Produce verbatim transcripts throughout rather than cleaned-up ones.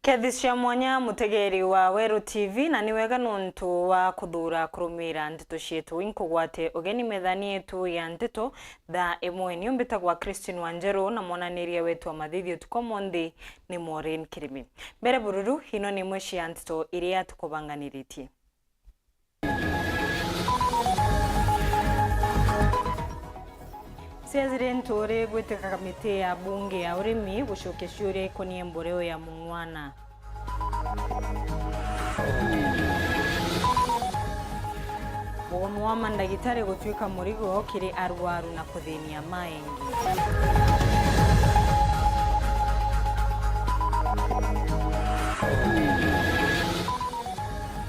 Kethi cia mwanya, mutegeri wa Weru T V, na ni wega nontu wa kuthuura kurumira nteto cietu. Inkugwate ugeni methani yetu ya nteto thaa imwe. Niu mbitagwa Christine Wanjeru, na mwananiria wetu wa mathithio tuko monthi ni Maureen Kirimi. Mbere bururu, ino ni imwe cia nteto iria tukubanganiritie. Ciazire Nturi gwitĩka kamĩtĩ ya mbunge ya ũrĩmi gũcokia ciũria ikonie mboreo ya mung'wana. Mũgomo wa mandagĩtarĩ gũtuĩka mũrigo kĩrĩ arwaru na kũthĩnia maingĩ.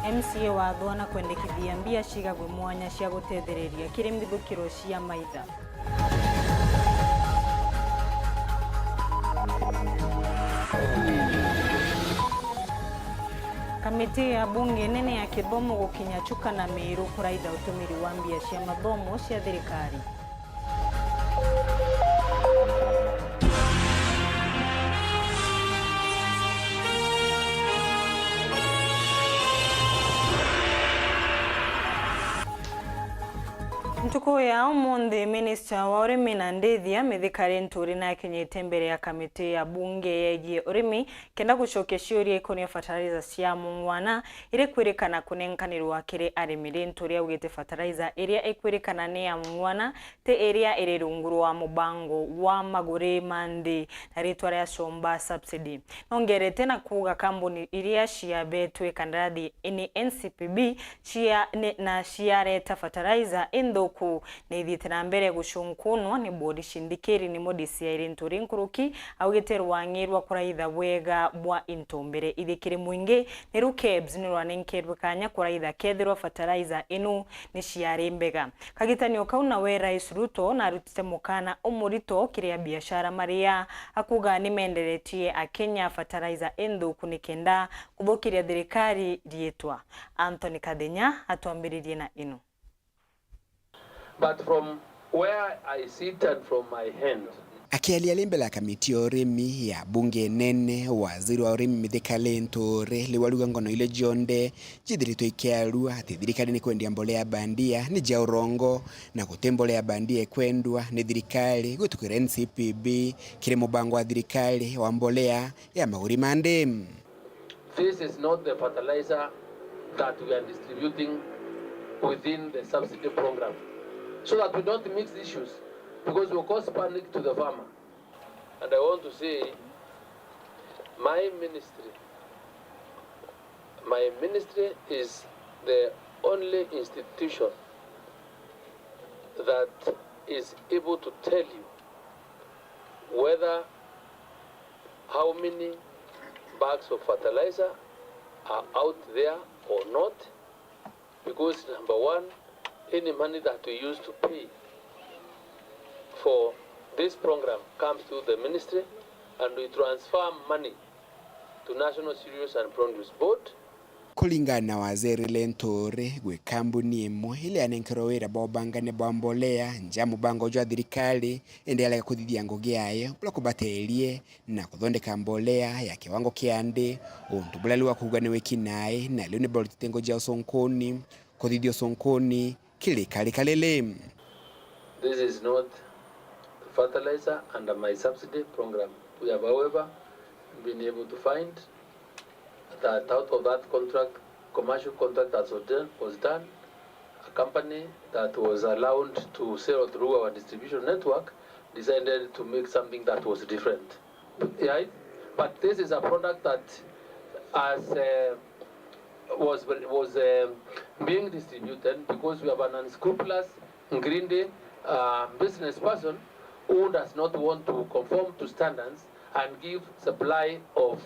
M C A wathwa na kwendekithia mbia cigagwe mwanya cia gũtethereria kĩrĩ mithukiro cia maitha. Kamĩtĩ ya mbunge nene ya kithomo gũkinya Chuka na Meru kũraitha ũtũmĩri wa mbia cia mathomo cia thirikari. Ntuku ya umunthi, minista wa urimi na ndithia, Mithika Linturi, nakinyite mbere ya kamiti ya bunge yegie urimi, kenda gucokia ciuria ikonie fertilizer cia mung'wana iria ikwirikana kunenkanirwa kiri arimi. Linturi augite fertilizer iria ikwirikana ni ya mung'wana ti iria iri rungu rwa mubango wa maguri ma nthi na ritwa ria Comba Subsidy. Nongerete na kuuga kambuni iria ciabetwe kandarathi ni N C P B cia-, ni-, na ciareta fertilizer inthuku ni ithiite na mbere gucunkunwa ni bodi cindikiri. Nimo D C I Linturi nkuruki augite rwang'i rwa kuraitha bwega bwa into mbere ithi kiri mwingi, niru KEBS ni rwanenkerwe kanya kuraitha kethirwa fertilizer inu ni ciari mbega. Kagitanio kau nawe Rais Ruto narutite mukana umurito kiri abiashara maria akuga ni menderetie Akenya fertilizer inthuku ni kenda kuthukiria thirikari riitwa. Anthony Kathenya atwambiririe na ino. But from where I sit and from my hand. Akiaria ari mbere ya kamiti ya urimi ya bunge nene, waziri wa urimi Mithika Linturi riu aruga ngono iria cionthe ciithiritwe ikiarua ati thirikari ni kwendia mbolea ya bandia ni cia urongo, na guti mbolea ya bandia ikwendwa ni thirikari gwitukira N C P B kiri mubango wa thirikari wa mbolea ya maguri ma nthi. This is not the fertilizer that we are distributing within the subsidy program, so that we don't mix issues, because we'll cause panic to the farmer. And I want to say, my ministry, my ministry is the only institution that is able to tell you whether how many bags of fertilizer are out there or not, because number one, any money that we use to pay for this program comes through the ministry, and we transfer money to National Cereals and Produce Board. Kuringana na Waziri Linturi, gwi kambuni imwe iria yanenkerwe wira bwa ubangania bwa mbolea nja ya mubango jwa thirikari, indi yarega kuthithia ngugi yayo buria kubaterie na kuthondeka mbolea ya kiwango kia nthi, untu buria riu akuuga ni wiki nae, na riu ni borutite ngugi cia ucunkuni, kuthithia ucunkuni kiri karika riri. This is not fertilizer under my subsidy program. We have, however, been able to find that out of that contract, commercial contract that was done, was done, a company that was allowed to sell through our distribution network decided to make something that was different. Yeah, but this is a product that has, uh, was, was, uh, being distributed because we have an unscrupulous, greedy, uh, business person who does not want to conform to standards and give supply of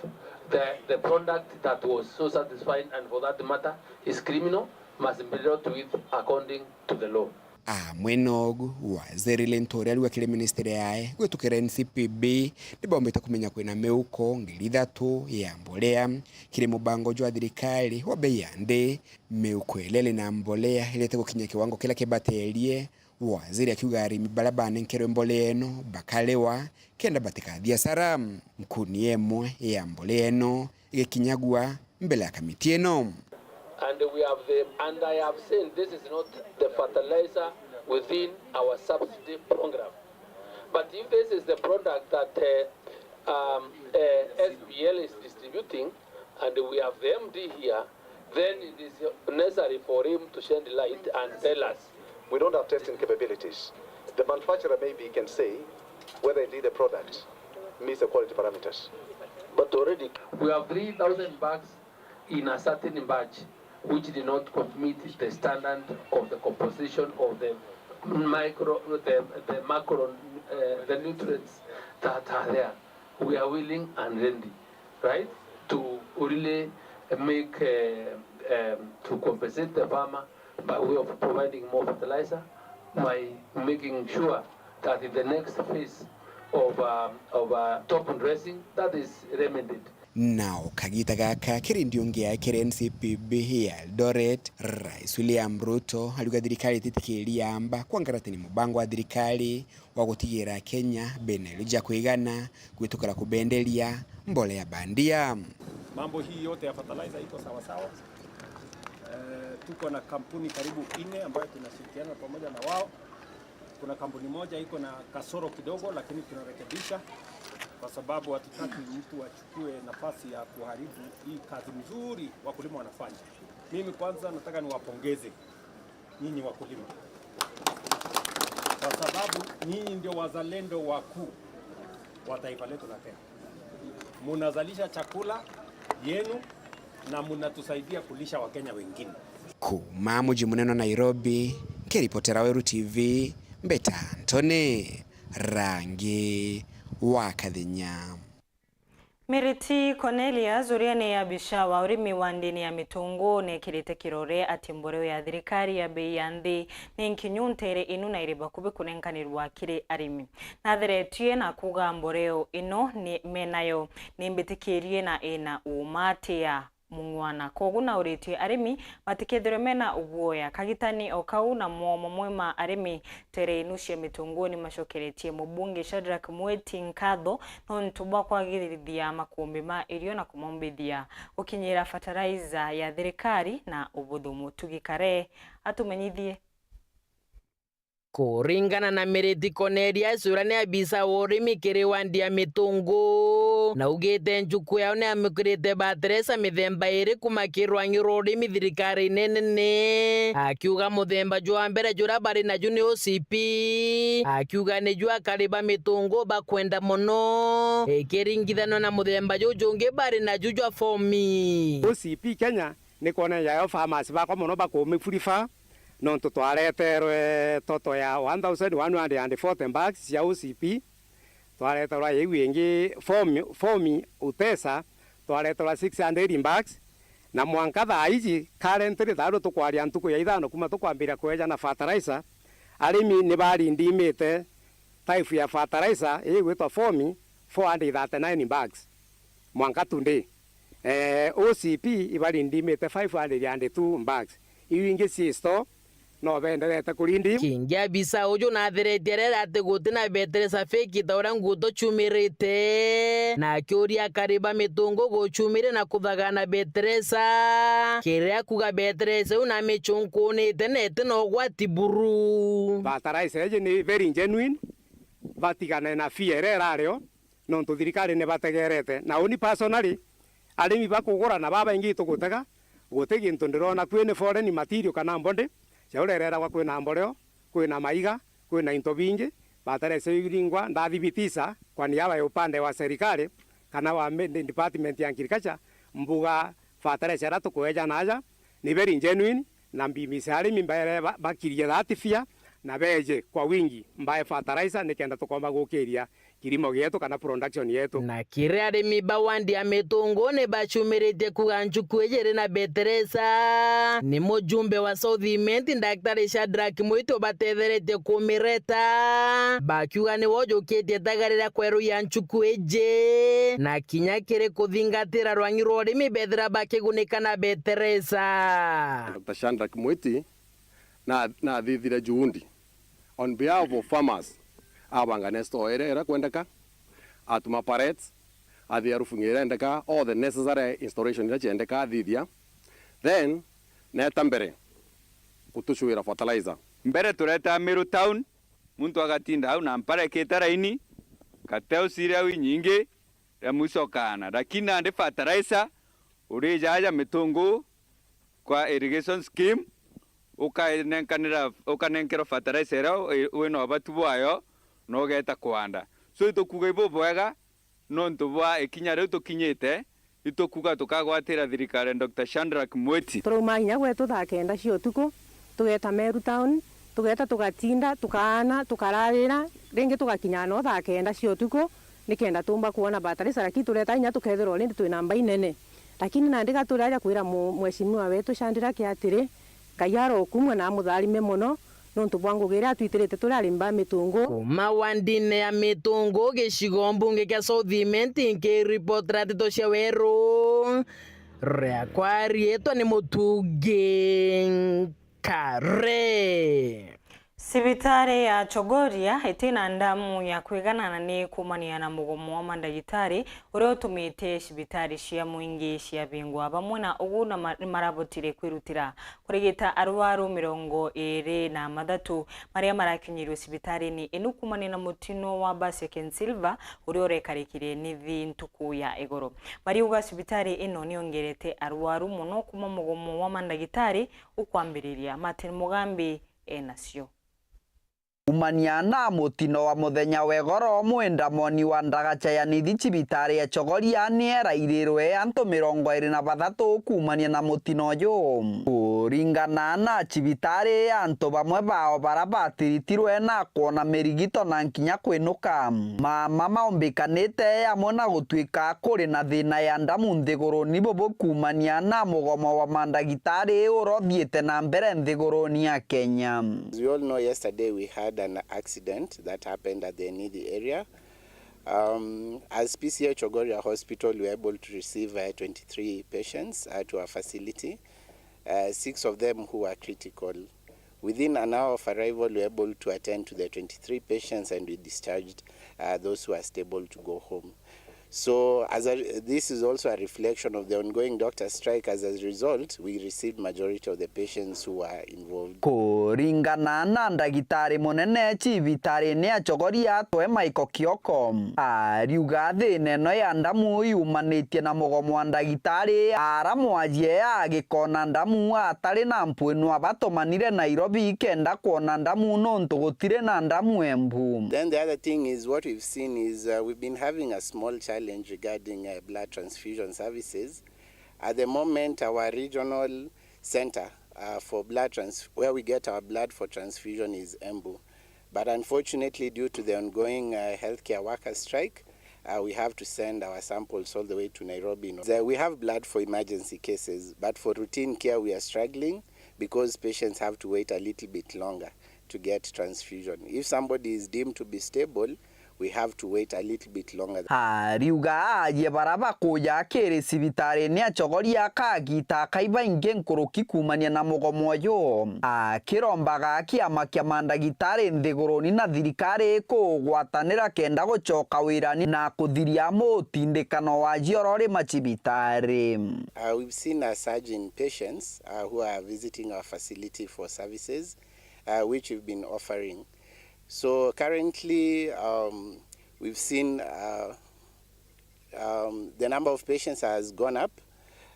the, the product that was so satisfying, and for that matter is criminal, must be dealt with according to the law. Amwe nogu, Waziri Linturi ariuga kiri ministry yae gwitukira N C P B, nibombite kumenya kwina miuko ngiri ithatu ya mbolea kiri mubango jwa thirikari wa bei ya nthi. Miuko iria iri na mbolea iria itigukinya kiwango kiria kibaterie, waziri akiuga arimi baria banenkerwe mbolea ino bakariwa kenda batikathie asara. Nkuni imwe ya mbolea ino gikinyagua mbele ya kamiti ino. And we have the, and I have seen this is not the fertilizer within our subsidy program. But if this is the product that, uh, um, uh, S B L is distributing, and we have the M D here, then it is necessary for him to shed light and tell us. We don't have testing capabilities. The manufacturer maybe can say whether indeed the product meets the quality parameters. But already we have three thousand bags in a certain batch which did not meet the standard of the composition of the micro, the, the macro, uh, the nutrients that are there. We are willing and ready, right, to really make, uh, um, to compensate the farmer by way of providing more fertilizer, by making sure that in the next phase of, um, of, uh, top dressing, that is remedied. Nao kagita gaka kiri ndiungi ya kiri N C P B ya Eldoret, Rais William Ruto ariuga thirikari ititikiria amba kwangaratania mubango wa thirikari wa gutigira Kenya bena irio ja kwigana gwitukira kubenderia mbolea bandia. Mambo hii yote ya fertilizer iko sawa sawa. Eh, tuko na kampuni karibu nne ambayo tunashirikiana pamoja na wao. Kuna kampuni moja iko na kasoro kidogo, lakini tunarekebisha kwa sababu hatutaki mtu achukue nafasi ya kuharibu hii kazi mzuri wakulima wanafanya. Mimi kwanza nataka niwapongeze nyinyi wakulima, kwa sababu nyinyi ndio wazalendo wakuu wa taifa letu la Kenya. Munazalisha chakula yenu na munatusaidia kulisha Wakenya wengine. Kuuma muji munene wa Nairobi, nkiripotera Weru T V, mbeta Anthony Rangi wa Kathenya. Miriti Cornelius, uria ni abica wa urimi wa ndini ya Mitungu, nekirite kirore ati mboreo ya thirikari ya bei ya nthi ni nkinyu ntere inu na iri bakubi kunenkanirwa kiri arimi. Natheretie na kuuga mboreo ino ni menayo ni mbitikirie na ina uuma atia mung'wana. Kwogu nauritie arimi batikethirwe mena uguoya. Kagitani o kau na mwomo mwe ma arimi ntere inu cia Mitungu nimacokeretie mubunge Shadrack Mweti nkatho nontu bwa kwagirithia makumbi ma irio na kumombithia gukinyira fertilizer ya thirikari na ubuthu. Mutugi Kare atumenyithie. Kuringana na Miriti Cornelius, uria ni abisa wa urimi kiri wandi ya Mitungu, naugite nchuku yao ni amukirite bateresa mithemba iri kuma kiri rwangi rwa urimi thirikarine nene, akiuga muthemba jwa mbere juria bari naju ni O C P, akiuga niju akari ba Mitungu bakwenda mono ikiringithanua na muthemba juu jungi bari naju jwa fomi. O C P Kenya ni kwona yayo farmers bakwa mono bakumifurifa, nontu twareterwe toto ya one thousand one hundred and forty bags cia O C P, twareterwa iu ingi fomi, fomi Utesa, twareterwa six hundred bags, na mwanka thaa iji, currently, tharu tukwaria ntuku ya ithano kuma tukwambiria kweja na fertilizer, arimi ni barindimite type ya fertilizer ii igwitwa fomi four hundred thirty-nine bags mwanka today. Eh, O C P ibarindimite five hundred and two bags. Iu ingi ci store, no benderete kurindi. Kingi abisa uju natheretie arera ati guti na beteresa feki ta uria nguto ciumirite, na akiuria akari ba Mitungu guciumire na kuthagana beteresa, kiria kuga beteresa iu namicunkunite na iti na ugwati buru. Fertilizer iji ni very genuine, batigane na fear iria irario, nontu thirikari ni bategerete. Na uni personally, arimi bakugura na babaingi tugutega, guti gintu ndirona. Kwi ni foreign material kana mbonde, cia uria ireragwa kwina mboreo, kwina maiga, kwina into bingi, baterese iringwa, ndathibitisa kwa niaba ya upande wa serikali kana wa mi-, department ya agriculture, mbuga fertilizer iria tukweja naja ni very genuine, na mbimisa arimi mbaere ba-, bakirie that fear, na beje kwa wingi mbae fertilizer nikenda tukomba gukiria kirimo gietu kana production yetu. Na kiri arimi ba wandi ya Mitungu ni bacumiritie kuga nchuku iji iri na beteresa, ni mujumbe wa South Imenti, Daktari Shadrack Mwiti, ubatetheretie kumireta, bakiuga niwe ujukitie itagari ria kweruya nchuku iji, na kinya kiri kuthingatira rwangi rwa urimi bethira bakigunika na beteresa. Doctor Shadrack Mwiti, na, nathithire juhudi on behalf of farmers, abangane store iria, iria kwendeka, atuma parades, Athithia roofing iria irendeka, all the necessary installation iria ciendeka athithia, then neeta mbere gutucuira fertilizer. Mbere turetaa Meru Town, muntu agatinda au na mpara ikite raini, kateu ciria au inyingi, ria mwico ukaana. Lakini nandi fertilizer, urija aja Mitungu kwa irrigation scheme, ukanenkanira, ukanenkerwa fertilizer iria wi-, wina ubatu bwayo, na ugeeta kwanda. So itukuuga ibubwega, nontu bwa ikinya riu tukinyite, itukuuga tukagwatira thirikari ya Doctor Shadrack Mwiti. Turauma inya gwetu thaa kenda cia utuku, tugeeta Meru Town, tugeeta tugatinda, tukaana, tukararira, ringi tugakinya no thaa kenda cia utuku, nikenda tuumba kwona fertilizer, lakini tureeta inya tukethirwa already twi namba inene. Lakini nandi ga turaja kwira mu-, mheshimiwa wetu Shadrack atiri, Ngai arokumua na amutharime mono, nontu bwa ngugi iria atwitirite turi arimi ba Mitungu. Kuuma wandine ya Mitungu, gicigo mbunge kia South Imenti, nkiripotera ndeto cia weru, riakwa riitwa ni Mutungi Nkare. Cibitari ya Chogoria itina ndamu ya kwigana na ni kuumania na mugomo wa mandagitari uria utumite cibitari cia mwingi ciabingwa. Bamwe na ugu na ma-, marabotire kwirutira kurigita arwaru mirongo iiri na mathatu maria marakinyirue cibitarini inu kuumania na mutino wa basi ya Ken Silver uria urekarikire nithi ntuku ya igoro. Mariuga cibitari ino niongerete arwaru mono kuuma mugomo wa mandagitari ukwambiriria. Martin Mugambi enacio. Kuumania na mutino wa muthenya wa igoro, mwindamoni wa ndagacha ya nithi cibitari ya Chogoria ni erairirwe antu mirongo iiri na bathatu kuumania na mutino uju. Kuringana na cibitari, antu bamwe bao bara batiritirwe na kwona mirigito na nkinya kwinuka. Mama maumbikanite amwe na gutwika kuri na thina ya ndamu nthiguruni bubu kuumania na mugomo wa mandagitari uria uthiite na mbere nthiguruni ya Kenya. As we all know, yesterday we had an accident that happened at the Nithi area. Um, as P C H Chogoria Hospital, we were able to receive, uh, twenty-three patients, uh, to our facility. Uh, six of them who were critical. Within an hour of arrival, we were able to attend to the twenty-three patients and we discharged, uh, those who are stable to go home. So, as a, this is also a reflection of the ongoing doctor strike. As a result, we received majority of the patients who were involved. Kuringana na ndagitari munene cibitari-ini ya Chogoria atwe Michael Kioko, ariuga thina ino ya ndamu yumanitie na mugomo wa ndagitari, ara mwajie agikona ndamu atari na mpwino abatomanire Nairobi kenda kwona ndamu nontu gutiri na ndamu Embu. Then the other thing is, what we've seen is, uh, we've been having a small challenge regarding, uh, blood transfusion services. At the moment, our regional center, uh, for blood trans-, where we get our blood for transfusion is Embu. But unfortunately, due to the ongoing, uh, healthcare workers strike, uh, we have to send our samples all the way to Nairobi. The, we have blood for emergency cases, but for routine care, we are struggling because patients have to wait a little bit longer to get transfusion. If somebody is deemed to be stable, we have to wait a little bit longer. Ariuga aajie bara bakuja akiri cibitari-ini ya Chogoria kagita akai baingi nkuruki kuumania na mugomo uyu, akirombaga kiama kia mandagitari nthiguruni na thirikari kugwatanira kenda gucoka wirani na kuthiria mutindikano wa jiorori macibitari. Uh, we've seen a surge in patients, uh, who are visiting our facility for services, uh, which we've been offering. So currently, um, we've seen, uh, um, the number of patients has gone up,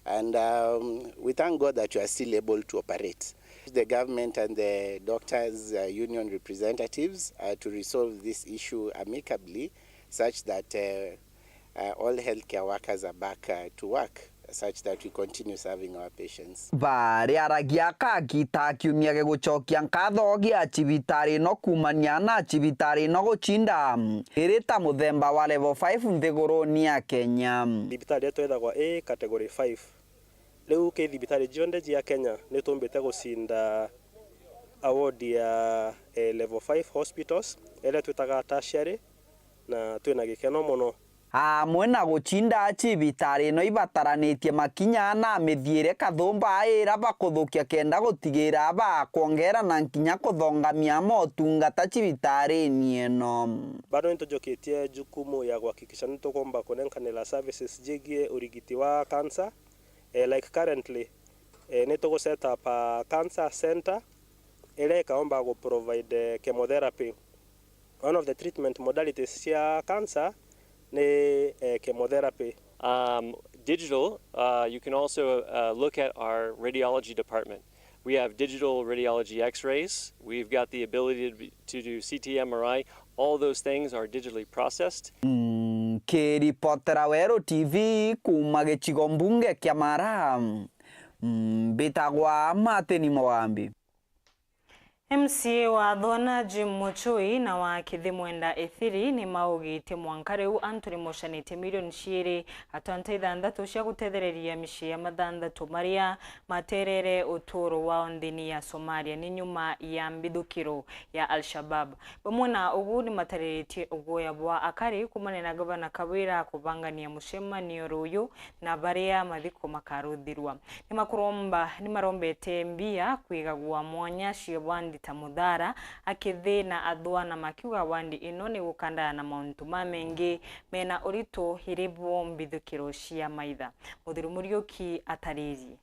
and, um, we thank God that we are still able to operate. The government and the doctors, uh, union representatives, uh, to resolve this issue amicably, such that, uh, uh, all healthcare workers are back, uh, to work, such that we continue serving our patients. Bariaragia kagita kiumia gigucokia nkatho gia cibitari ino kuumania na cibitari ino gucinda iri ta muthemba wa level five nthiguruni ya Kenya. Thibitari yetu ithagwa i category five. Riu ki thibitari cionthe cia Kenya ni tumbite gucinda award ya, eh, level five hospitals, iria twitaga tertiary, na twina gikeno mono. amwe na gucinda cibitari ino ibataranitie makinya na mithiire kathumba aira bakuthukia kenda gutigira bakwongera na nkinya kuthongamia motungata cibitarini ino. Bado nitujukitie jukumu ya kuhakikisha nitukumba kunenkanira services jigie urigiti wa cancer. Eh, like currently, eh, nitugu set up a cancer center iria ikaomba gu provide, eh, chemotherapy. One of the treatment modalities cia cancer ni, eh, chemotherapy. Um, digital, uh, you can also, uh, look at our radiology department. We have digital radiology x-rays. We've got the ability to, be, to do C T, M R I. All those things are digitally processed. Nkiripotera Weru T V kuuma gicigo mbunge kia Mara, mbitagwa Martin Mugambi. M C A wa Thwana Jim Muchui na wa Kithi Mwenda Ithiri ni maugitie mwanka riu antu ni mocanitie milioni ciiri atonta ithanthatu cia gutethereria micii ya mathanthatu maria materere uturo wao nthini ya Somalia ni nyuma ya mbithukiro ya Al-Shabab. Bamwe na ugu ni matariritie uguoya bwa akari kumania na Gavana Kawira kubangania mucemanio ruyu na baria mathiko makaruthirwa. Nimakuromba, nimarombete mbia kwigagwa mwanya cia wandi ta Muthara, Akithi na Athwana, makiuga wandi ino ni gukandaya na mauntu mamaingi mena uritu iri bo mbithukiro cia maitha. Muthiru Muriuki ataririe.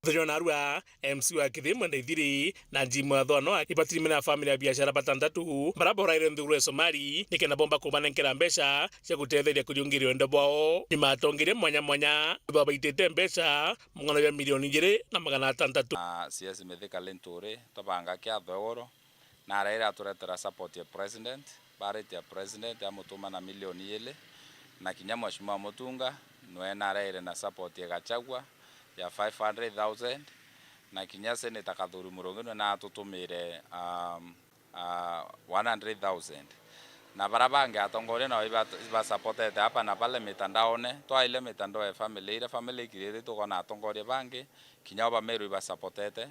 Muthenya wa narua, M C wa Kithi Mwenda Ithiri na Jim Athwana ibatiri mena family ya biashara batantatu bara boraire nthiguru ya Somali nikenda bomba kubanenkera mbeca cia gutetheria kuriungiria wendo bwao. Ni matongeria mwanya mwanya babaitite mbeca mung'ano jwa milioni ijiri na magana atantatu. Na C S Mithika Linturi, twabanga kia Thogoro, na araire aturetera support ya president, barite ya president amutuma na milioni ijiri, na kinya Mheshimiwa Mutunga nwe na araire na support ya Gachagua ya five hundred thousand, na kinya Senator Kathuri Murungi nwe na atutumire, um, ah, one hundred thousand. Na bara bangi atongoria nao iba-, ibasapotete hapa na pale mitandaone. Twaile mitandao ya family, iria family ikirite tukona atongoria bangi, kinya o Bameru ibasapotete,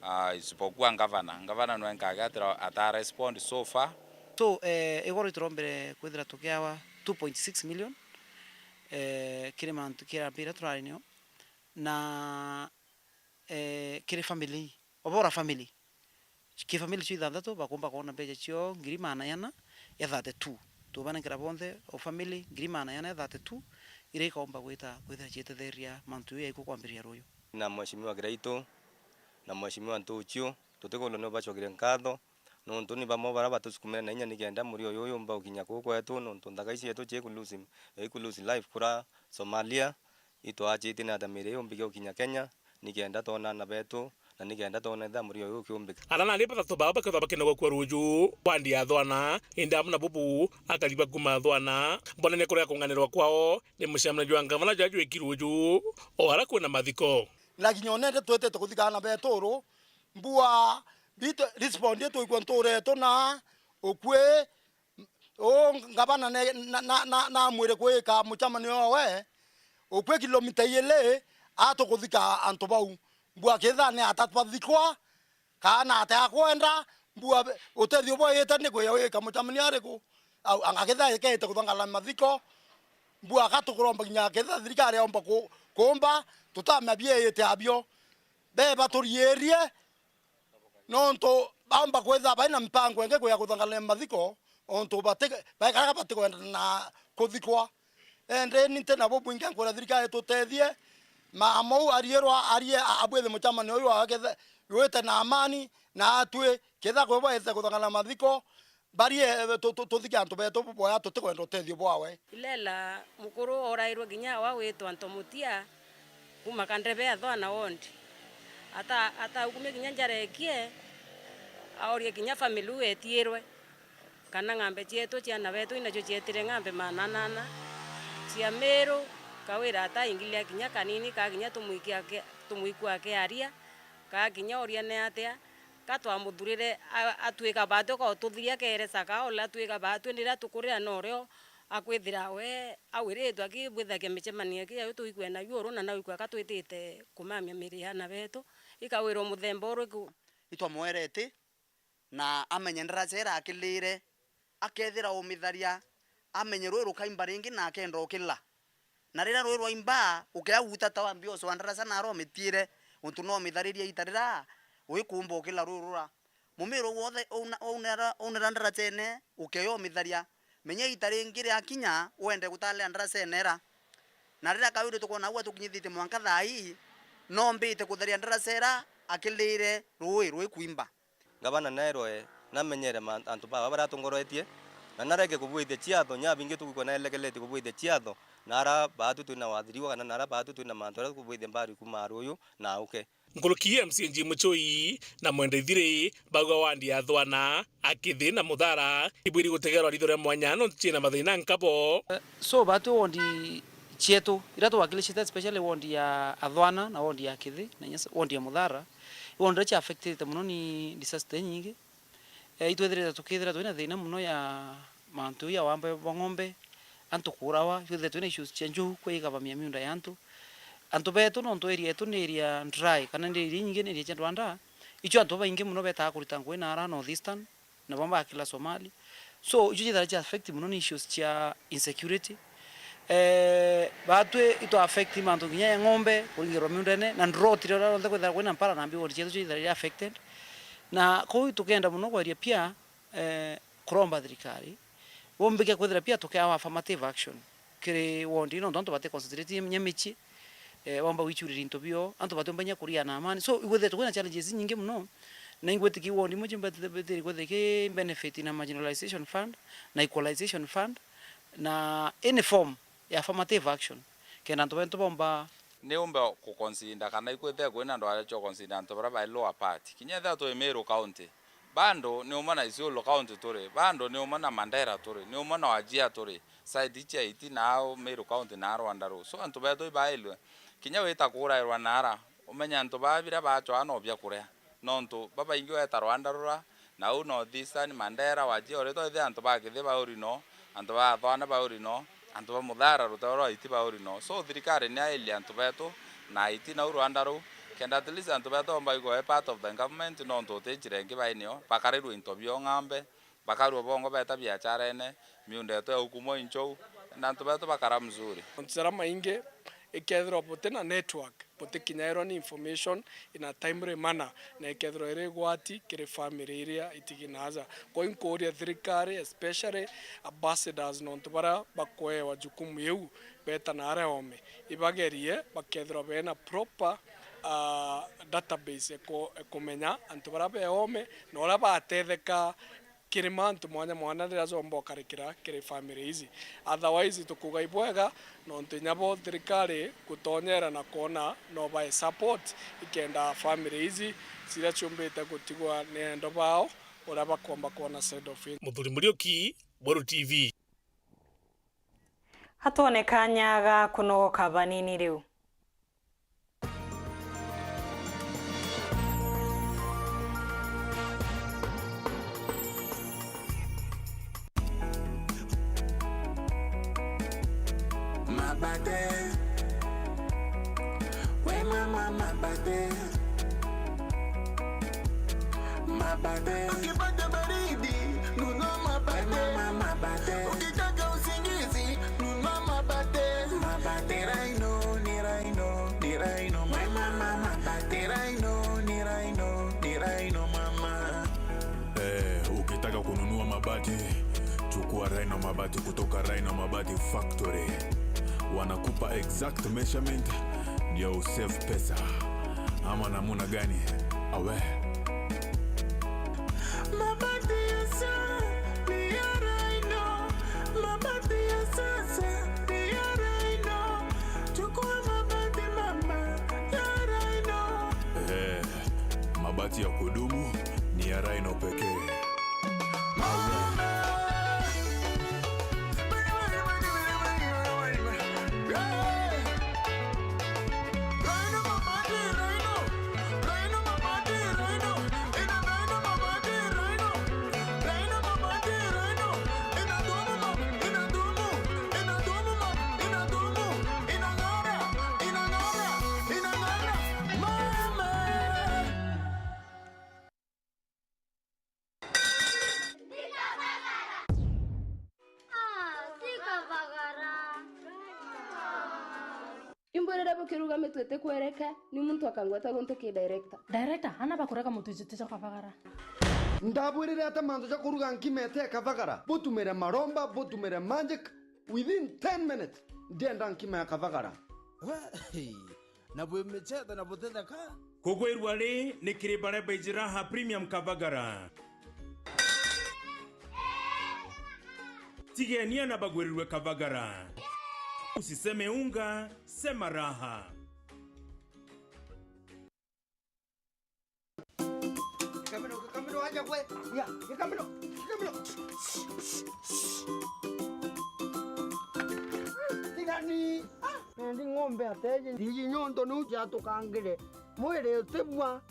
ah, isipokuwa ngavana. Ngavana nwe nkaga atira-, ata respond so far. So, eh, igoro iturombere kwithira tukiawa two point six million, eh, kiri mantu, kiri mbira turari nio. Na, eh, kiri family, obora family, ki family cio ithanthatu bakumba kwona mbeca cio ngiri magana jana ya thirty-two. Tubanenkera bonthe o family ngiri magana jana ya thirty-two, iria ikaumba gwita kwithira ciitetheria mantu jau yaiku kwambiria ruyu. Na Mheshimiwa Kiraitu na Mheshimiwa Ntuchu, tutikwenda ni ubacokerie nkatho, nontu ni bamwe bara batusukumire na inya nikenda murio uyu uyumba gukinya kuu kwetu, nontu nthaka ici yetu cii ku lose, iku lose life kura Somalia, itwachitie na thamiri yumbike gukinya Kenya, nikenda twona ana betu, na nikenda twona itha murio uyu ukiumbika. Ana na ari bathatu bao bakethwa bakenegwa kua ruju, wandi ya Thwana, indi amwe na bubu, akari ba kuma Thwana, bonania kuria kunganirwa kwao ni mucemanio jwa ngavana jwa jwiki ruju, o ara kwina mathiko. Na kinya onende twitite kuthika ana betu uru, mbua, bit-, respond itwikua nturetu na ukui, uu ngavana ne-, na, na, na, na amwire kwika mucemanio owe, ukui kilomita ijiri, atukuthika antu bau. Mbua kethira ni ata twathikwa, kana ate akwenda, mbua utethio bwaite ni kwia wika mucemanio ariku? Au, anga kethira ikeite kuthangana mathiko, mbua akatukuromba kinya kethira thirikari yaumba ku-, kumba, tutame biite abio. Beba turiirie, nontu baumba kwithira baina mpango ingi kuya kuthangania mathiko, ontu bati-, baikaraga batikwenda na kuthikwa. Indi ni nti nabo bwingi nkwira thirikari tutethie, mama uu ariirwa, arie, a-, abwithe mucemanio uyu akethe, wite na amani, na atwi, ketha kwi bwaite kuthangana mathiko, barie, eh, tu-, tu-, tuthike antu betu buboya, tutikwenda utethio bwawe. Ilela mukuru orairwe kinya awa witwa Ntomutia, kuma Kandebe Athwana ward. Ata-, ataukumia kinya njara ekie, aorie kinya family uu etiirwe, kana ng'ambe cietu, ciana betu, inacio cietire ng'ambe maana anana cia Miru, kawira ataingilia kinya kanini, ka kinya tumwikia ke-, tumwikua akiaria, ka kinya oria ni atia. Ka twamuthurire, a-, atwika baatwi ka ututhiria, keeresa ka uria atwika baatwi, riria tukurira norio akwithira we awiritwe akibwithagia micemanio iki yayo tuikue nayo uru na naikue ka twitite kumamia miri ya ana betu, ikawirwa muthemba uriku. Itwamwereti na amenye ndaraca irakilire, akethira umitharia amenye rui rukaimba ringi na akenda ukila. Na riria rui rwaimba, ukea guta ta wambi ucwa ndaraca nara umitiire, untu no umitharirie ita riria wikuumba ukila rui rura. Mumiru wothe wauna-, waunera, waunera ndaracene, ukea umitharia. Menya ita ringi riakinya, wende gutalira ndaracene ira. Na riria kawiiri tukwona uu atukinyithitie mwanka thaa ii, no mbite kutharia ndaraca ira akilire rui rwikuimba. Ngavana naerwe namenyere ma-, antu baba baria atongoroetie, na nareke kubwithia ciatho, nya bingi tukwigua naelekeretie kubwithia ciatho, na ara baatu twina wathiriwa, kana na ara baatu twina mantu aria tukubwithia mbari kuuma ruyu na auke. Nkuruki M C A G Muchoi na Mwenda Ithiri bauga wandi ya Thwana, Akithi na Muthara ibwiri gutegerwa ritho ria mwanya nontu ciina mathina nkabo. So, baatu wondi cietu, iria tuwakilishite, especially wondi ya Athwana na wondi ya Kithi, na inya wondi ya Muthara, wondi iria cia affectite mono ni disaster inyingi. Eh, itwethirite tukithira twina thina mono ya mantu ya wambe bwa ng'ombe, antu kuurawa, itwethirite twina issues cia njogu kwigavamia miunda ya antu. Antu betu, nontu area yetu ni area dry, kana ni area inyingi ni area cia ndwanda, icio antu babaingi mono betaa kurita ngugi naara North Eastern, na bamwe bakila Somali. So, icio ciithaira cia affect mono ni issues cia insecurity. Eh, baatwi itwa affect mantu nginya ya ng'ombe, kuringirwa miundene, na drought riria rionthe kwithira kwina mpara na mbi ward cietu ciithaira cia affected. Na kou tukenda mono kwaria pia, eh, kuromba thirikari, bombike kwithira pia tukeawa affirmative action kiri ward, nontu antu bati concentrate inya micii, eh, bomba gwicurira into bio, antu batiumba inya kuria na amani. So, igwithirite kwina challenges inyingi mono, na ingwitikia ward imwe ciumba bethire kwithira ki benefit na marginalization fund, na equalization fund, na any form ya affirmative action, kenda antu betu bomba. Ni umbe ku consider kana ikwithire kwina ndwara cia consider antu baria bai lower part. Kinya ethira twi Meru County, bado ni umwe na Isiolo County turi, bado ni umwe na Mandera turi, ni umwe na Wajir turi, side cia Iti na au Meru County na Rwanda Road. So antu betu ibailwe, kinya wita kurairwa naara, umenye antu baa biria bacwaa no bia kuria. Nontu babaingi weta Rwanda rura, na uu North Eastern, Mandera, Wajir, uri twithia antu ba Kithi bauri no, antu ba Athwana bauri no, antu ba Muthara ruteo rwa Iti bauri no. So thirikari ni ailie antu betu na Iti na uu Rwanda ruu, kenda at least antu betu bomba igwe part of the government, nontu uti njira ingi bainio, bakarirwe into bio ng'ambe, bakarua bongo beta biacharene, miunda yetu ya ukumo inchou, na antu betu bakara mzuri. Mantu jaria maingi, ikethirwa buti na network, butikinyairwa ni information in a timely manner, na ikethirwa iri igwati kiri family iria itigi naaja. Kwou inkuuria thirikari, especially ambassadors, nontu baria bakweewa jukumu iu, beta naria oome, ibagerie bakethirwa bena proper, ah, database ya ku-, ya kumenya antu baria be oome na uria batetheka kiri mantu mwanya mwanya riria jomba ukarikira kiri family iji. Otherwise, tukuuga ibwega, nontu inya bo thirikari gutonyera na kwona no bae support, ikenda family iji ciria ciumbite gutigwa ni endo bao uria bakomba kwona side of it. Muthuri Muriuki, Bweru T V. Atwone kanya ga kunogoka banini riu. Mabate. We mama mabate. Mabate. Ukipata baridi, nunua mabate. We mama mabate. Ukitaka usingizi, nunua mabate. Mabate. Ni Rhino, ni Rhino, ni Rhino, mama. Ni Rhino, ni Rhino, ni Rhino, mama. Eh, ukitaka kununua mabati, chukua Rhino mabati kutoka Rhino Mabati Factory. Wanakupa exact measurement ndio usave pesa. Ama namuna gani? Awe. Mabati ya sa-, ni ya Rhino. Mabati ya sasa ni ya Rhino. Chukua mabati mama ya Rhino. Eh, mabati ya kudumu ni ya Rhino pekee. Twite kwereke, ni muntu akangweta guntu ki director. Director, ana bakurega muntu jete ja kabagara. Ndabwirire ata mantu ja kuruga nkima ete kabagara? Butumire maromba, butumire magic. Within ten minutes, ndienda nkima ya kabagara. We, hey, na bwi michetho na butetheka. Kugwirua ri ni kiri baria baiji Raha Premium Kabagara. Tigeni ana bagwirirwe kabagara. Usiseme unga, sema raha. Gikamiro, gikamiro, aja gwe. Ya, gikamiro, gikamiro. Tigani. Ah, nandi ng'ombe ateje. Ndiji nyonto niu ciatukangire. Mwiri utibua.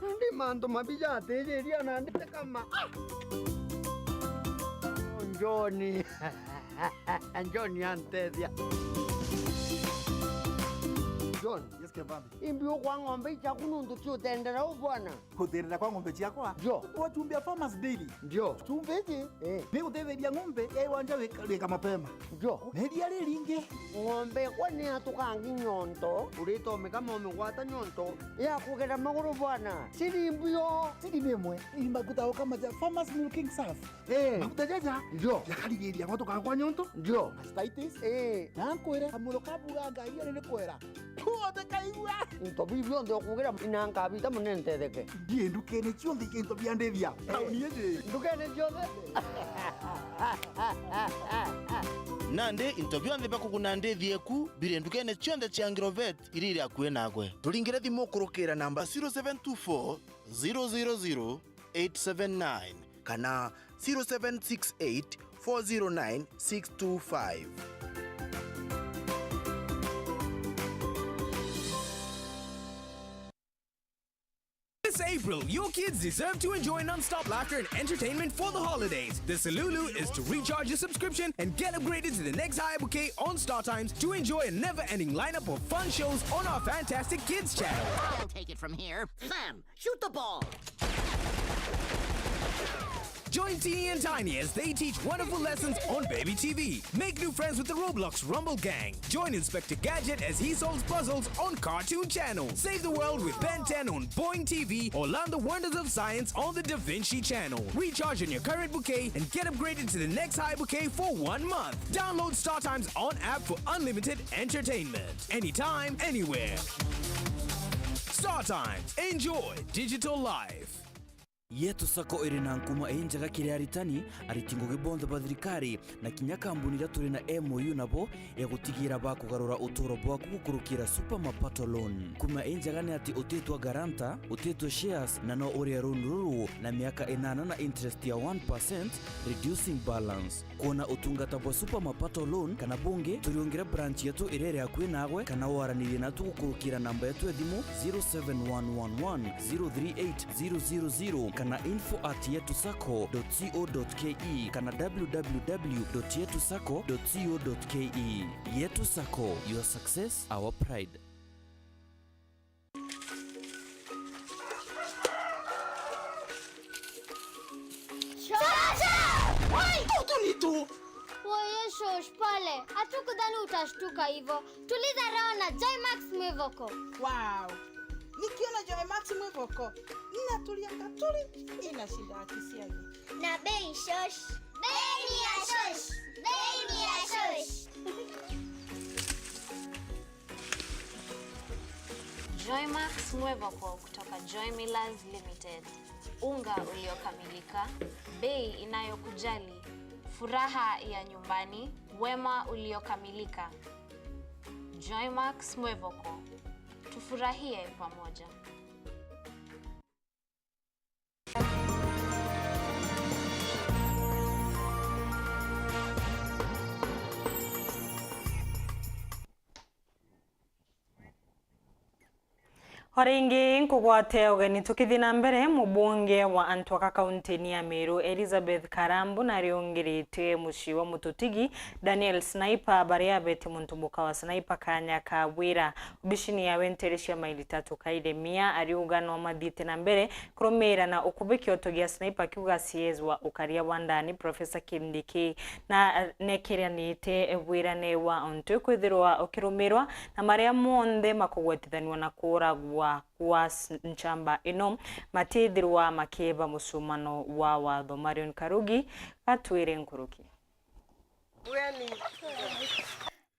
Nandi mantu mabi jatiriria nandi tikama. Ah! John. John antethia. John. Yes, Kevambi. Imbi ukwa ng'ombe ichaku nuntu ti utendera u bwana. Kuthirira kwa ng'ombe ciakwa? Ndio. Kwa chumbi ya Farmers Daily. Ndio. Chumbi iji, eh, ni gutetheria ng'ombe ya iwanja wika-, wika mapema. Ndio. Na iria riringi. Ng'ombe kwa ni atukangi nyonto, uritomika momigwata nyonto ya kugera maguru bwana. Siri mbio. Siri ni imwe. Ni maguta o kama ja Farmers Milking Surf. Eh. Maguta jaja. Ndio. Jakarigiriria gwatuka kwa nyonto. Ndio. Mastitis. Eh. Na nkwire, kamuro ka buganga iria ni kwera. Kuothe kaigua. Into biu bionthe ukugira ina nkabita munentetheke. Ndie ndukene cionthe into bia ndithia. Eh. Tauni iji. Ndukene cionthe. Nandi into bionthe bia kuguna ndithi eku biri ndukene cionthe cia Agrovet iria iri akui nagwe. Turingire thimu kurukira namba zero seven two four, zero zero zero, eight seven nine kana zero seven six eight, four zero nine, six two five. This April, your kids deserve to enjoy non-stop laughter and entertainment for the holidays. The Salulu is to recharge your subscription and get upgraded to the next higher bouquet on StarTimes to enjoy a never-ending lineup of fun shows on our fantastic kids channel. I'll take it from here. Sam, shoot the ball. Join Teeny and Tiny as they teach wonderful lessons on Baby T V. Make new friends with the Roblox Rumble Gang. Join Inspector Gadget as he solves puzzles on Cartoon Channel. Save the world with Ben ten on Boing T V or learn the wonders of science on the Da Vinci Channel. Recharge on your current bouquet and get upgraded to the next high bouquet for one month. Download StarTimes on app for unlimited entertainment. Anytime, anywhere. StarTimes. Enjoy digital life. Yetu Sacco iri na nkuma injega kiri aritani, ariti ngugi bonthe ba thirikari, na kinya kambuni iria turi na M O U nabo ya gutigira bakugarura uturo bwaku gukurukira Super Mapato Loan. Nkuma injega ni ati utitwa guarantor, utitwe shares, na no urie loan ruru na miaka inana na interest ya one percent, reducing balance. Kwona utungata bwa Super Mapato Loan kana bungi, turiungire branch yetu iria iri akui nagwe, kana waranirie natu gukurukira namba yetu ya thimu zero seven one one one zero three eight zero zero zero kana info at yetu sacco dot co dot ke kana w w w dot yetu sacco dot co dot ke. Yetu Sacco, your success, our pride. Shosha! Woi! Tutu ni tu! Woye shosh, pole. Hatukudhani utashtuka hivyo. Tuliza roho na Joy Max Mwivoko. Wow! Nikiona Joy Max Mwivoko, ninatulia katuri, inashinda akisiagi. Na bei shosh. Bei ni ya shosh. Bei ni ya shosh. Joymax Mwevoko kutoka Joy Millers Limited. Unga uliokamilika, bei inayokujali, furaha ya nyumbani, wema uliokamilika. Joymax Mwevoko, tufurahie pamoja. O ringi nkugwate ugeni tukithii na mbere, mubunge wa antu aka kauntini ya Meru Elizabeth Karambu nariungirite mucii wa mututigi Daniel Sniper, baria abete muntu muka wa Sniper kanya ka wira obicini yawe ntere cia maili tatu Kairemia, ariuga no mathiite na mbere kurumiira na ukubi kioto gia Sniper kiuga C S wa ukaria bwa ndani Professor Kindiki na nekirianite wira ni wa untu kwithirwa ukirumirwa na maria monthe makugwetithanua na kuuragwa kwa s-, nchamba ino matithirwa makieba musumano wa watho. Marion Karugi gatwire nkuruki.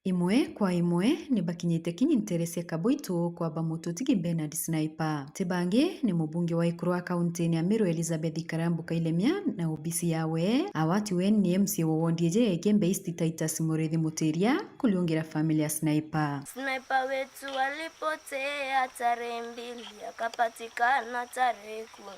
Imwe kwa imwe ni bakinyite kinyi ntere cia Kaboito kwaba mututigi Bernard Sniper. Ti bangi ni mubunge wa ikuru wa kauntini ya Meru Elizabeth Karambu Kailemia na obisi yawe. Awatiwe ni M C A wa ward iji ya Igembe East Titus Murithi Mutiria kuriungira family ya Sniper. Sniper wetu alipotea tarehe mbili, akapatikana tarehe kumi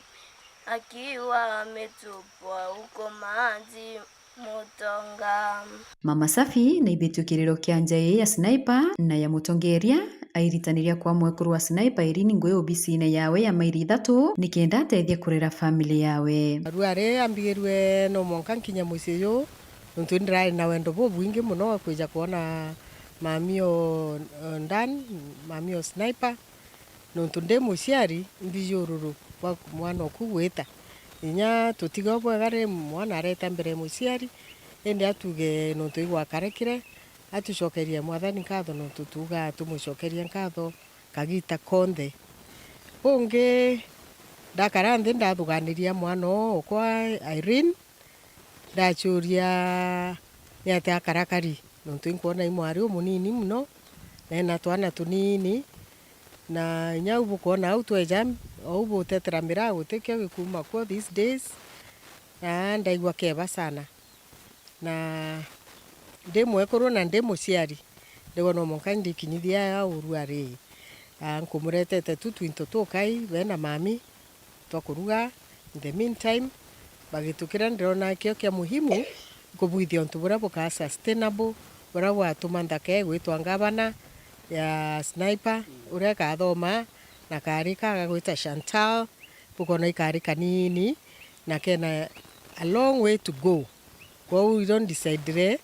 akiwa ametupwa huko maji Mutonga. Mama Safi naibitue kiriro kia nja ii ya Sniper na ya mutongeria, airitaniria kwa mwekuru wa Sniper Irene Ngui obisine yawe ya maili ithatu nikenda atethie kurera family yawe. Aru ari ambigirue no mwanka nkinye mucii juu, nontu ndirari na wendo bubwingi mono wa kwija kwona mami o, o Dan, mami o Sniper. Nontu ndi muciari, imbiji ururu bwa mwana oku gwita. Inya tutiga ubwega ri, mwana areta mbere ya muciari, indi atuge nontu igwakarekire, atucokerie Mwathani nkatho nontu tuugaa tumucokerie nkatho kagita konthe. Bungi, ndakara nthi ndathuganiria mwana uu okwa Irene, ndacuria niatia akarakari, nontu inkwona i mwari umunini mono, na ena twana tunini, na inya u bukwona au tweja, ou butetera miraa gutikio gikuuma kuo these days, na ndaigua keba sana. Na ndi mwekuru na ndi muciari, ndigwa no mwanka ndikinyithia aya uru ari. Ah, nkumuretete tu twinto tukai, we na mami, twa kuruga. In the meantime, bagitukira ndirona kio kia muhimu kubwithia untu buria bukaa sustainable, buria bwatuma nthaka igwitwa ngavana ya Sniper, uria ikathoma na kaari ka gagwita Chantal, bukona ikaari kanini na kena a long way to go. Kwou iro ndicidire,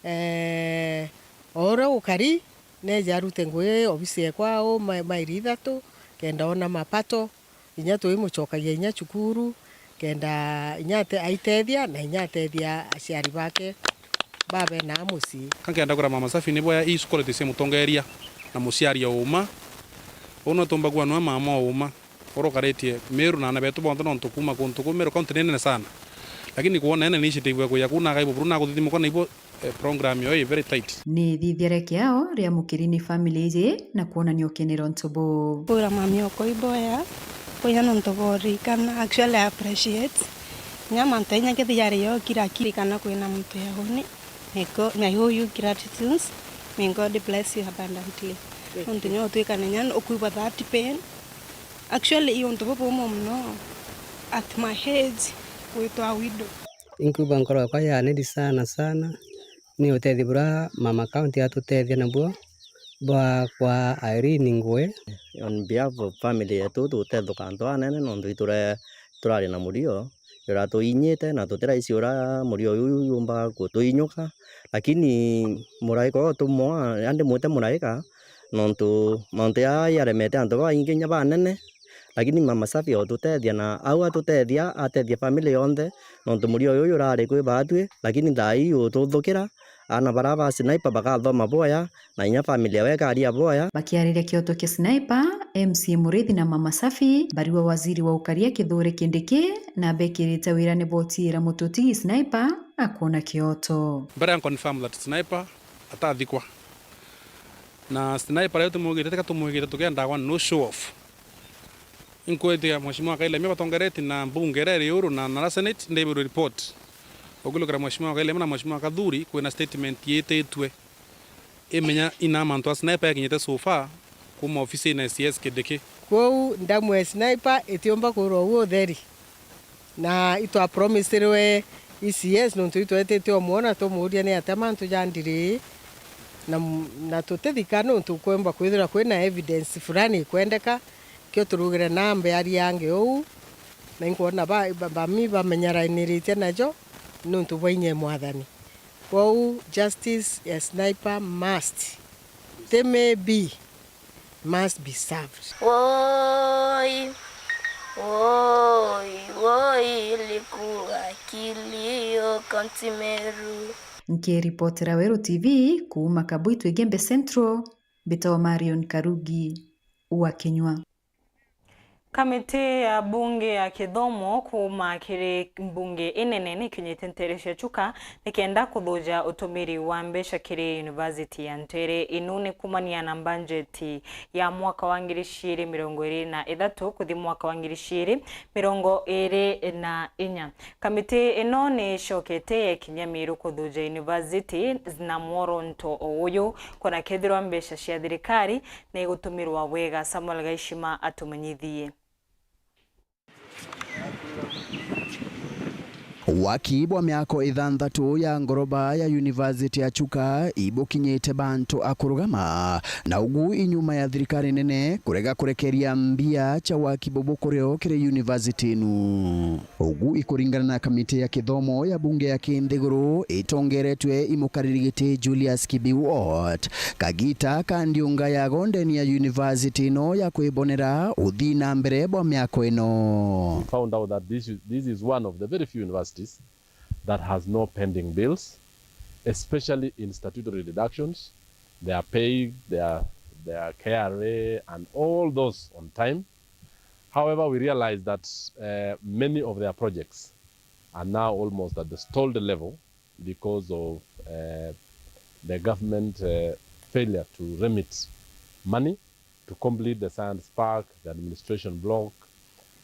eh, o uria gukari, neeje arute ngugi obisi ekwa au ma-, mairi ithatu, kenda ona mapato, inya twimucokagia inya cukuru, kenda inya ate-, aitethia na inya atethia aciari bake babenaa mucii. Ka nkenda kwira Mama Safi ni bwea ii quality cia mutongeria na muciari o uma. Uu no tumba kuanua mama o uma. Uria ukaritie Meru na aana betu bonthe, nontu kuuma kuntu kuu, Meru County ni nene sana, lakini kwona ena initiative ya kuja kuu na akaibo buru na kuthithimuka na ibo, eh, program yo i very tight. Ni ithithia ria kiao ria mukiri ni family iji na kwonania ukenero ntubu. Kwira mami okwa iboya, kwinya nontu bwa uririkana, actually I appreciate. Inya mantu inya kethira yo kira kiri kana kwina muntu ya uni, May God, may I owe you gratitude. May God bless you abundantly. Nontu nyo utwikane nyan ukwigua that pain. Actually, i untu bubumu muno at my age gwitwa widow. Inkwigua nkoro yakwa yaniri sana sana. Ni utethio buria Mama County atutethia nabuo bwa kwa Irene Ngui. On behalf of family yetu, tutethuka antu anene nontu iture turari na murio juratuinyite, na tutiraisi uria murio uyu jumba gutuinyuka, lakini muraika uyu tumwa, andi mwite muraika, nontu mauntu jaa jaremete antu babaingi inya banene, lakini Mama Safi otutethia, na au atutethia, atethia family yonthe, nontu murio uyu jurari kwi batwi, lakini thaa ii ututhukira, aana baria ba Sniper bakathoma bwega, na inya family yawe ikaria bwega. Bakiariria kioto kia Sniper, M C A Murithi na Mama Safi, bariwa waziri wa ukaria Kithure Kindiki, na bekirite wira ni botiira mututigi Sniper akwona kioto. Mbere ya confirm that Sniper atathikwa. Na Sniper riria tumwigite, tika tumwigite tukiendaga no show off. Inkwithia Mheshimiwa Kailemia batongeretie na mbunge iria iri uru na, na Senate, ndibirwe report. Ukilukira Mheshimiwa Kailemia na Mheshimiwa Kathuri, kwina statement yititwe imenya ina mantu a Sniper yakinyite so far kuma ofisine ya C S Kindiki. Kwou ndamu ya Sniper itiumba kwirwa uu utheri. Na itwapromisirwe E C S nontu itwetete omwona tumuuria ni atia mantu jandiri, na, na tutithika nontu kwemba kwithirwa kwina evidence fulani ikwendeka, Kio turugire na mbeari angi uu, na inkwona ba, ba, bami bamenyarainiritie najo niuntu bwa inya e Mwathani. Kwou justice ya Sniper must, ti maybe, must be served. Woi, woi, woi, ilikuwa kilio kaunti Meru. Nkiripotera Weru T V kuuma Kabuitwe Igembe Central, mbitagwa Marion Karugi wa Kinyua. Kamiti ya bunge ya kithomo kuuma kiri mbunge inene nikinyite nteere cia Chuka nikenda kuthuja utumiri wa mbeca kiri university ya Nteere. Inu ni kumania na mbanjeti ya mwaka wa ngiri ciiri mirongo iiri na ithatu kuthi mwaka wa ngiri ciiri mirongo iiri na inya. Kamiti ino ni icokete yekinya Miru kuthuja university na mworonto o uyu, kwona kethirwa mbeca cia thirikari ni igutumirwa bwega. Samuel Gaishima atumenyithie. Waki bwa miako ithanthatu ya ngoroba ya University ya Chuka ibukinyite bantu a kurugama, na ugu inyuma ya thirikari nene kurega kurekeria mbia cia waki bubu kurio kiri university inu. Ugu ikuringana na kamiti ya kithomo ya bunge ya kinthiguru itongeretwe i mukariri giti Julius Kibiwot. Kagita ka ndiunga yago ndeni ya university ino ya kwibonera uthii na mbere bwa miako ino. We found out that this, this is one of the very few universities that has no pending bills, especially in statutory deductions. They are paying their, their K R A and all those on time. However, we realize that, uh, many of their projects are now almost at the stalled level because of, uh, the government, uh, failure to remit money to complete the science park, the administration block,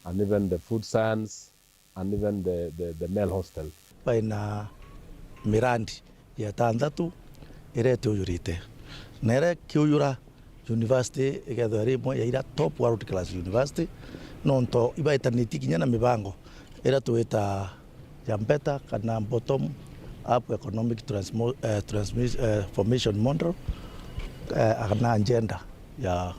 and even the food science, and even the, the, the male hostel. Baina mirandi ya tanthatu iria itiujurite, na iria ikiujura, university ikethirwa iri imwe ya iria top world class university, nontu ibaitanitie kinya na mibango iria twita ya better kana bottom up economic transmo-, eh, transmis-, eh, formation model, eh, kana agenda ya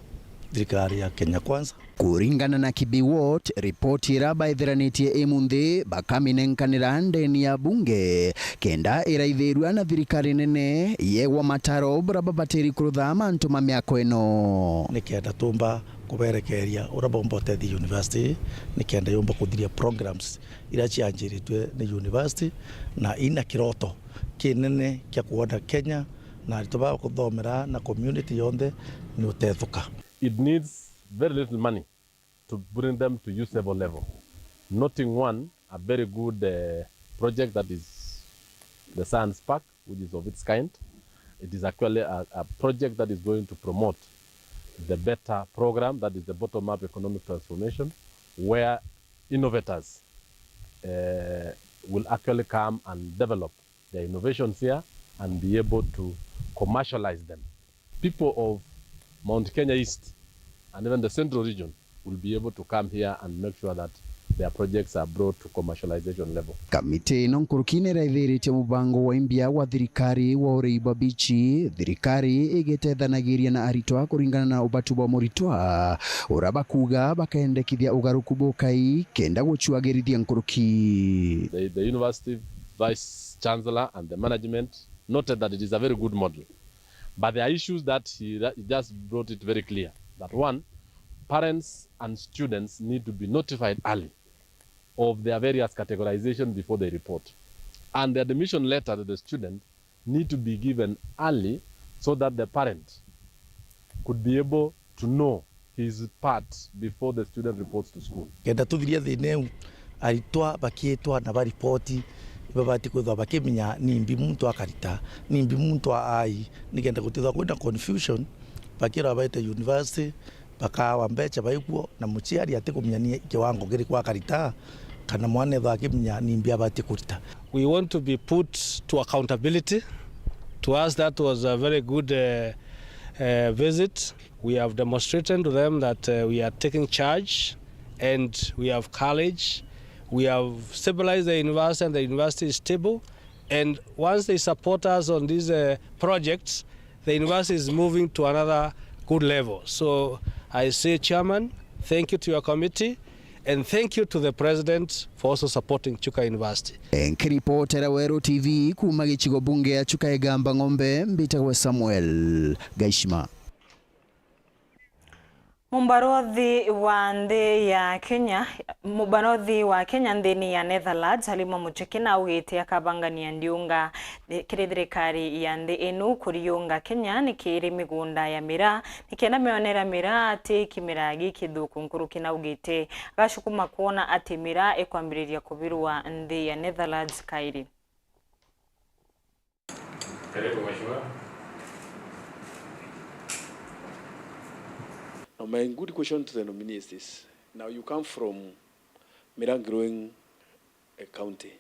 thirikari ya Kenya Kwanza. Kuringana na Kibiwot, ripoti ira baithiranitie imunthi bakaminenkanira ndeni ya bunge, kenda iraithirua na thirikari nene yegwa mataro buria babatiri kurutha mantu ma miako ino. Nikenda tumba kuberekeria uria bomba utethia university, nikenda yumba kuthiria programs iria cianjiritwe ni university, na ina kiroto kinene kia kwona Kenya na aritwa ba kuthomera na community yonthe ni utethuka. It needs very little money to bring them to usable level. Noting one, a very good, uh, project that is the Science Park, which is of its kind. It is actually a, a project that is going to promote the better program, that is the bottom-up economic transformation, where innovators, uh, will actually come and develop their innovations here and be able to commercialize them. People of Mount Kenya East and even the central region will be able to come here and make sure that their projects are brought to commercialization level. Kamiti ino nkuruki ni iraithiritie mubango wa imbia wa thirikari wa urei bwa bichi, thirikari igitethanagiria na aritwa kuringana na ubatu bwa muritwa, uria bakuuga bakendekithia ugaruku bukai kenda gucuagirithia nkuruki. The, the university vice chancellor and the management noted that it is a very good model. But there are issues that he ra-, he just brought it very clear that, one, parents and students need to be notified early of their various categorization before they report. And the admission letter to the student need to be given early so that the parent could be able to know his part before the student reports to school. Kenda tuthiria thina iu, aritwa bakiitwa na baripoti, ibabati kwithwa bakimenya nimbi muntu akarita, nimbi muntu ai, nikenda gutithwa kwina confusion, bakirwa baite university, bakawa mbeca baikuo, na muciari atikumenya ni kiwango kiriku akarita, kana mwana ethwa akimenya nimbi abati kurita. We want to be put to accountability. To us, that was a very good, uh, uh, visit. We have demonstrated to them that, uh, we are taking charge and we have courage. We have stabilized the university and the university is stable. And once they support us on these, uh, projects, the university is moving to another good level. So I say, Chairman, Thank you to your committee and thank you to the president for also supporting Chuka University. Nkiripotera Weru T V kuuma gicigo bunge ya Chuka Igamba Ng'ombe, mbitagwe Samuel Gaishima. Mubarothi wa nthi ya Kenya, mubarothi wa Kenya nthini ya Netherlands, Halima Muchekina, augite akabangania ndiunga kiri thirikari ya nthi inu kuriunga Kenya nikiri migunda ya miraa, nikenda meonera miraa ati kimera gikithuku nkuruki, na augite agacukuma kwona ati miraa ikwambiriria kubirwa nthi ya Netherlands kairi. Karibu, Mheshimiwa. Now, my good question to the nominee is this. Now, you come from miraa growing, uh, county.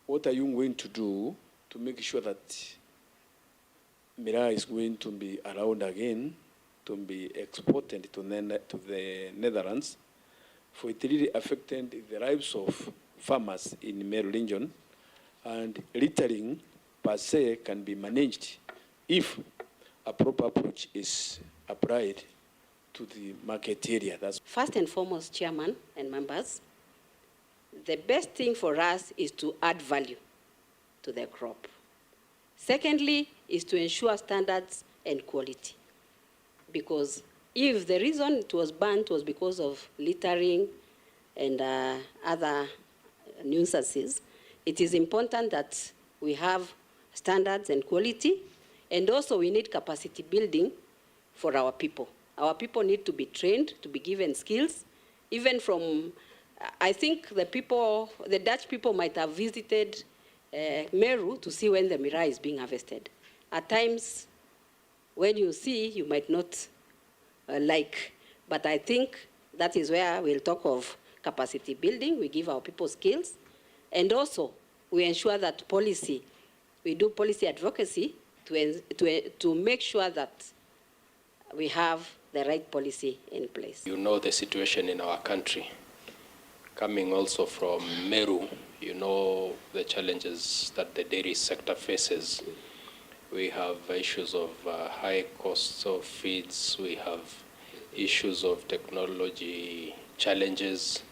What are you going to do to make sure that miraa is going to be allowed again to be exported to the, to the Netherlands, for it really affected the lives of farmers in Meru region, and littering per se can be managed if a proper approach is applied to the market area. That's First and foremost, Chairman and members, the best thing for us is to add value to the crop. Secondly, is to ensure standards and quality. Because if the reason it was banned was because of littering and, uh, other nuisances, it is important that we have standards and quality, and also we need capacity building for our people. Our people need to be trained, to be given skills, even from, I think the people, the Dutch people might have visited, uh, Meru to see when the miraa is being harvested. At times, when you see, you might not, uh, like, but I think that is where we'll talk of capacity building. We give our people skills, and also we ensure that policy, we do policy advocacy to en-, to, to make sure that we have the right policy in place. You know the situation in our country. Coming also from Meru, you know the challenges that the dairy sector faces. We have issues of, uh, high costs of feeds. We have issues of technology challenges.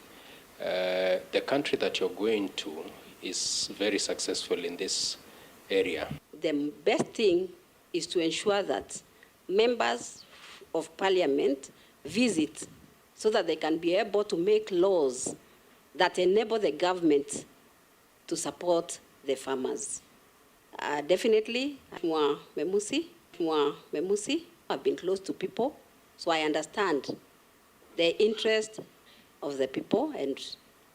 Uh, the country that you're going to is very successful in this area. The best thing is to ensure that members of parliament visit so that they can be able to make laws that enable the government to support the farmers. Uh, definitely, Mheshimiwa Memusi, Mheshimiwa Memusi, I've been close to people, so I understand the interest of the people and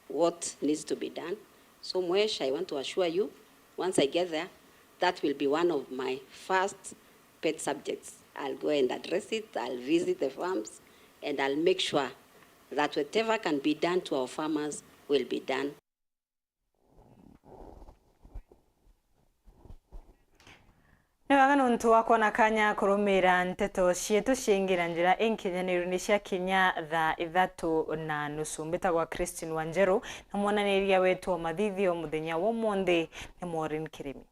what needs to be done. So, Mwesh, I want to assure you, once I get there, that will be one of my first pet subjects. I'll go and address it, I'll visit the farms, and I'll make sure that whatever can be done to our farmers will be done. Ni wega nontu wa kwona kanya kurumira nteto cietu ciingira njira inkinyaniru ni ciakinya thaa ithatu na nusu. Mbitagwa Christine Wanjeru, na mwananiria wetu wa mathithio muthenya wa umunthi ni Maureen Kirimi.